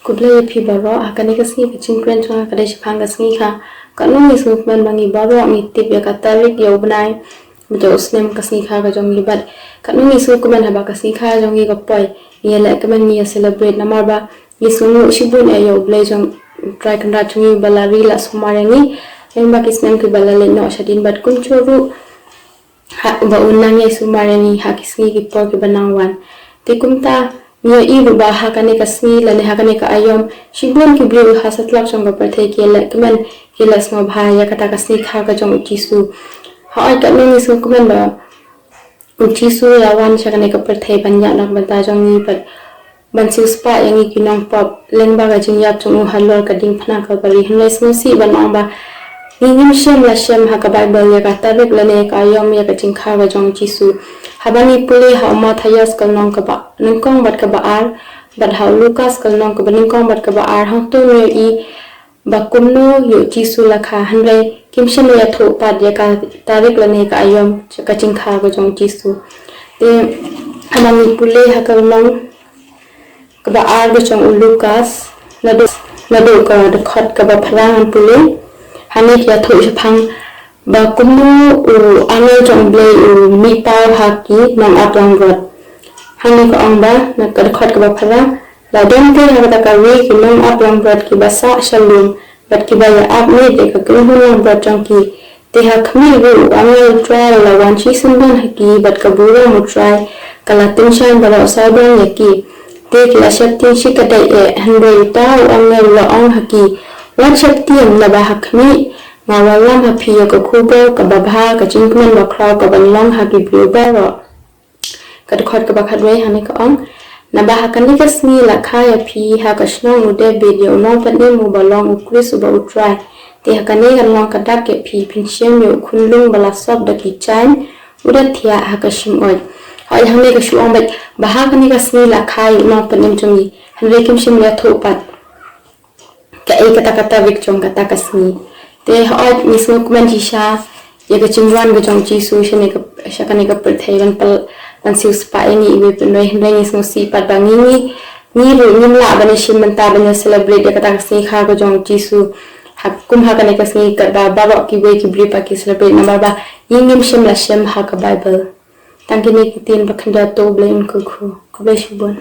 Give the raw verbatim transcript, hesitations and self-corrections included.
Khublei ïa phi baroh, ha kane ka sngi ka jingkren jong nga ka dei shaphang ka sngi kha. Katno ngi sngewkmen ba ngi baroh ngi tip ïa ka tarik, ïa u bnai, bad ïa u snem ka sngi kha ka jong ngi bad katno ngi sngewkmen haba ka sngi kha jong ngi ka poi, ngi ïalehkmen, ngi ïa celebrate namar ba ngi sngewnguh shibun ïa u Blei jong, Trai Kynrad jong ngi ba la ri la sumar ïa ngi lyngba ki snem kiba la leit noh shadien bad kumjuh ruh ha, ba un nang ïai sumar ïa ngi ha ki sngi ki por kiba nang wan. Te kumta ngi ïohi ruh ba ha kane ka sngi lane ha kane ka aïom shibun ki briew ha satlak jong ka pyrthei ki ïalehkmen, ki ïaleh sngewbha ïa kata ka sngi kha ka jong u Jisu. Hooid, katno ngi sngewkmen ba u Jisu u la wan sha kane ka pyrthei ban ïaid na ka bynta jong ngi bad ban siewspah ïa ngi ki nongpop lyngba ka jingïap jong u halor ka diengphna Kalbari. Hynrei sngewsih ban ong ba ngi ngim shem la shem ha ka Baibl ïa ka tarik lane ïa ka aïom ïa ka jingkha ka jong u Jisu. Haba ngi pule ha u Mathaios ka lynnong kaba nyngkong bad kaba ar, bad ha u Lukas ka lynnong kaba nyngkong bad kaba ar, hangto ngi ïohi ba kumno ïa u Jisu la kha, hynrei kim shym la ïathuh pat ïa ka tarik lane ka aïom ka jingkha ka jong u Jisu. Te haba ngi pule ha ka lynnong kaba ar ka jong u Lukas, naduh, naduh ka dkhot kaba phra ngan pule. Hangne ki ïathuh shaphang ba kumno u angel jong u Blei u mih paw ha ki nongap langbrot. Hangne ka ong ba, na ka dkhot kaba phra, la don te ha kata ka ri ki nongap langbrot kiba sah sha lum bad kiba ïa ap miet ïa ka kynhun langbrot jong ki. Te ha khmih ruh u angel u Trai u la wan shisyndon ha ki bad ka burom u Trai ka la tyngshaiñ baroh sawdong ïa ki. Te ki la sheptieng shikatdei eh, hynrei uta u angel u la ong ha ki, wat sheptieng, naba ha khmih nga wallam ha phi ïa ka khubor kaba bha ka jingkmen bakhraw ka ban long ha ki briew baroh. Ka dkhot kaba khatwei hangne ka ong, naba ha kane ka sngi la kha ïa phi ha ka shnong u David ïa u Nongpynim uba long u Khrist uba u Trai. Te ha kane kan long ka dak ïa phi, phin shem ïa u khunlung ba la sop da ki jaiñ, u da thiah ha ka shyngoid. Hooid, hangne ka shu ong beit ba ha kane ka sngi la kha ïa u Nongpynim jong ngi, hynrei kim shym la ïathuh pat kaei kata ka tarik jong kata ka sngi. Te hooid, ngi sngewkmen shisha ïa ka jingwan ka jong u Jisu sha kane ka, sha kane ka pyrthei ban pal, ban siewspah ïa ngi iwei pa iwei, hynrei ngi sngewsih pat ba ngi, ngi, ngi ruh ngim lah ban ïashim bynta ban ïa celebrate ïa kata ka sngi kha ka jong u Jisu ha, kum ha kane ka sngi kaba baroh kiwei ki briew pat ki celebrate namar ba ngi ngim shym la shem ha ka Baibl. Tang kine ki ktien ba khyndiat, to U Blei un kyrkhu. Khublei shibun.